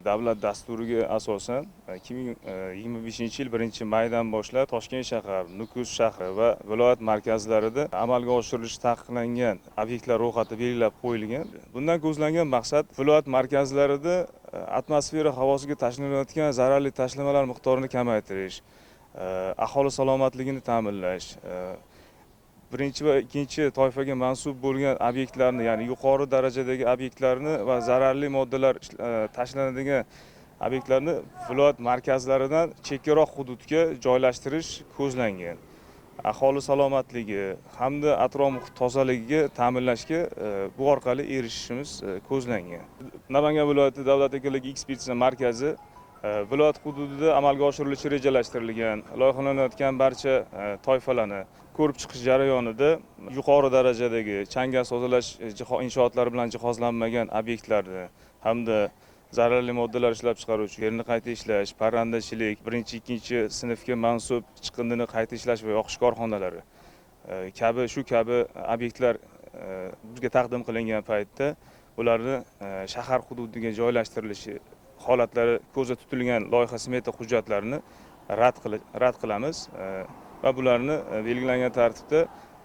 Davlat dasturiga asosan 2025-yil 1-maydan boshlab Toshkent shahar, Nukus shahri va viloyat markazlarida amalga oshirilishi taqiqlangan obyektlar ro'yxati belgilab qo'yilgan. Bundan ko'zlangan maqsad viloyat markazlarida atmosfera havosiga tashlanayotgan zararli tashlamalar miqdorini kamaytirish, aholi salomatligini ta'minlash, birinchi va ikkinchi toifaga mansub bo'lgan obyektlarni, ya'ni yuqori darajadagi obyektlarni va zararli moddalar tashlanadigan obyektlarni viloyat markazlaridan chekkaroq hududga joylashtirish ko'zlangan. Aholi salomatligi hamda atrof muhit tozaligiga ta'minlashga bu orqali erishishimiz ko'zlangan. Namangan viloyati davlat ekologik ekspertiza markazi viloyat hududida amalga oshirilishi rejalashtirilgan loyihalanayotgan barcha toifalarni ko'rib chiqish jarayonida yuqori darajadagi changdan tozalash inshootlari bilan jihozlanmagan obyektlarni hamda zararli moddalar ishlab chiqaruvchi, yerni qayta ishlash, parrandachilik, birinchi, ikkinchi sinfga mansub chiqindini qayta ishlash va yoqish korxonalari kabi, shu kabi obyektlar bizga taqdim qilingan paytda ularni shahar hududiga joylashtirilishi holatlari ko'zda tutilgan loyiha smeta hujjatlarini rad qilamiz va bularni belgilangan tartibda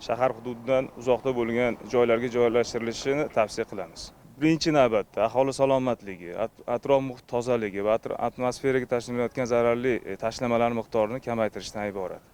shahar hududidan uzoqda bo'lgan joylarga joylashtirilishini tavsiya qilamiz. Birinchi navbatda aholi salomatligi, atrof muhit tozaligi va atmosferaga tashlanayotgan zararli tashlamalar miqdorini kamaytirishdan iborat.